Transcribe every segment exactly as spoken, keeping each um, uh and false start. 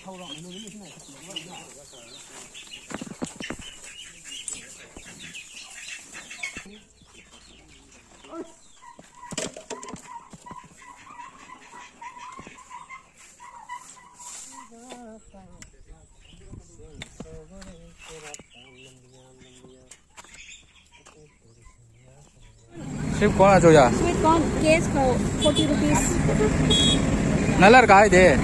Sweet corn achu ya? Sweet corn, case khou forty rupees. Nalar kai de.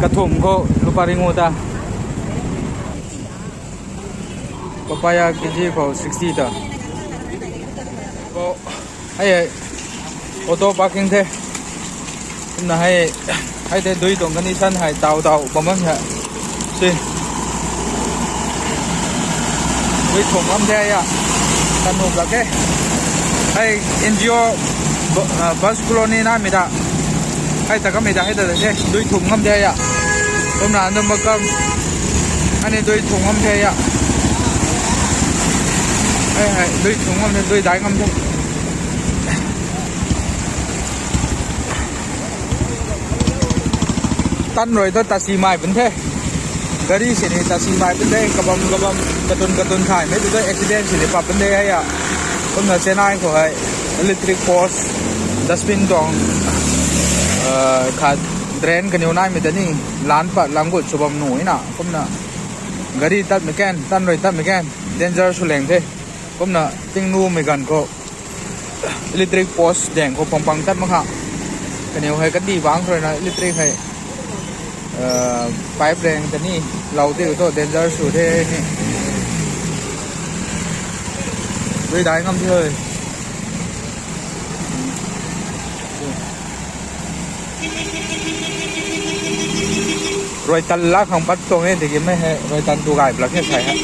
Kathum khou lupa ringu ta. Papaya kg khou sixty ta. Khou, hei, hei, auto parking the. Kumna hei, hei the dui tuang condition hei tau tau bam bam ha. Si. Dui thung ngam the ya. Kan nuh lak e. Hei N G O bu-, ah, bus colony na mi ta. Hei ta kamei ta, hei ta ta the. Dui thung ngam the ya. Kumna anu makam. Ani dui thung ngam the ya. Hei, hei, dui thung ngam the, dui dai ngam the. Tan rui ta tasi mai pun the. Gari sini tasi mai pun the. Kabam, kabam, katun, katun thay. Mei tu ta accident sini pa pun the ya. Kumna Chennai khou hei electric post, dustbin tuang, uh, khat drain kaniw nai mei ta ni lan pat lang gut sw bam nuh na. Kumna gari tat mei kan, tan rui tat mei kan, danger sw leng the. Kumna tingnu mei ganv khou electric post daeng khou pang pang tat mak kha. Kaniw hei kadi bang khou rui na electric hei, uh, pipe reng ta ni lou ti tu danger sw the ni. Dui dai ngam the. Rui tan la khang pat tuang e, tiki mei hei rui tan tu gay blak hei sai hei.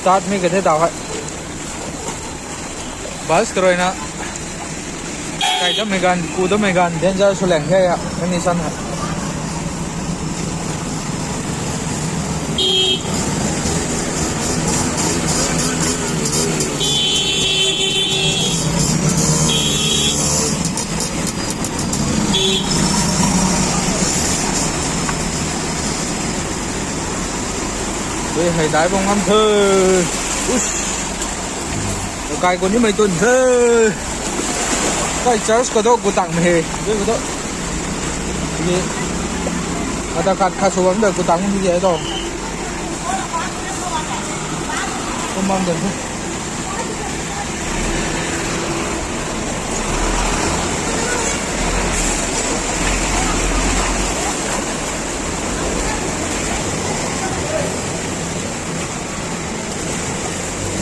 Start mi ka the tau hei. Bus ka rui na. Kai dam mei ganv, ku dam mei ganv, danger sw leng the ya, condition hei. Ui, hei dai bam ngam the. Ush. Kai ku nimei twn the. Kai church ka do ku tang mei he. Dui ku do. Ni. Ata kat khat sw bam da ku tang mei he do. Kum bam da.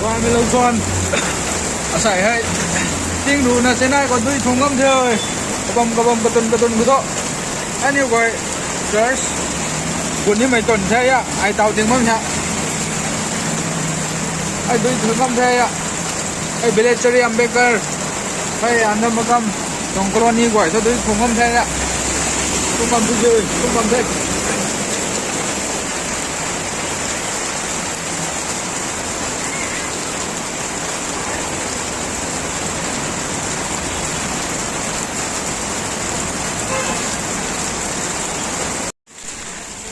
Guaymei lou chuan. Asai hei. Ting ru na Chennai khou dui thung ngam the. Kabam kabam katun katun ku tho. Aniu guay church gut nimei twn the ya. Ai tau ting bam ha. Ai dui thung ngam the ya. Hei village chari Ambedkar. Hei Andamakam tuang colony guay ta dui thung ngam the ya. Thung ngam the, thung ngam the.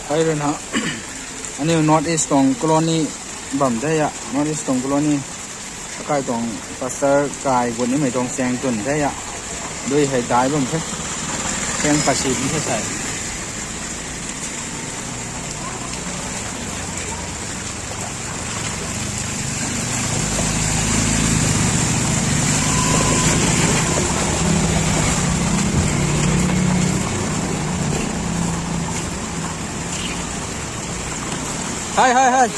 Hei rui na, aniu North East tuang colony bam the ya, North East tuang colony. Akai tuang pastor kai gut nimei tuang chaeng twn the ya. Dui hei dai bam the. Chaeng pasi bam the sai. Hai, hai, hai.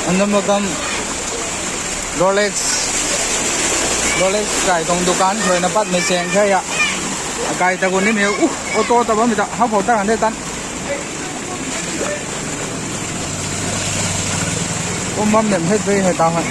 Andamakam Rolex Rolex kai tuang dukan khou na patmei chaeng the a. Kai ta gu nimei, uh, auto ta bammei ta, how phou ta kan de tan. Kum bam nem the tui hei ta hei.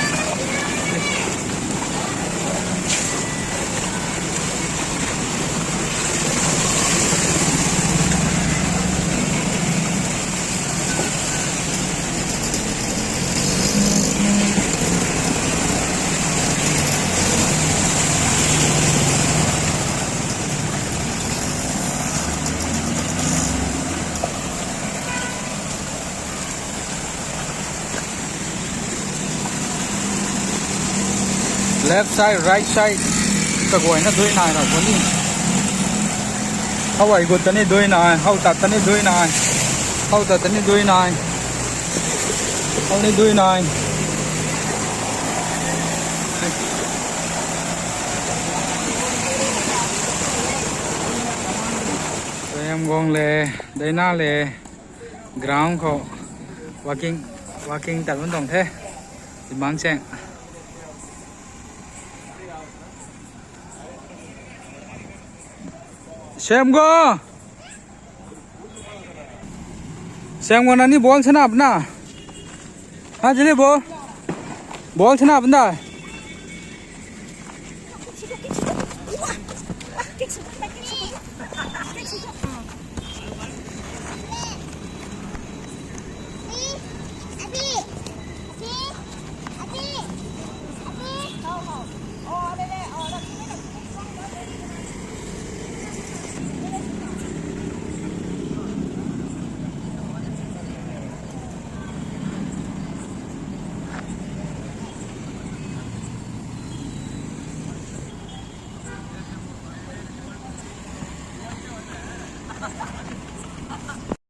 Left side, right side, kaguayna dui nai ra puni. How ai gut ta ni dui nai, how tat ta ni dui nai, how tat ta ni dui nai, how ni dui nai. Tuem guang le, daina le, ground khou walking, walking tat bam tuang the. Timang chaeng. Sem gu! Sem gu, nani ball sana apna. Ha, jili ball. Ball sana apna.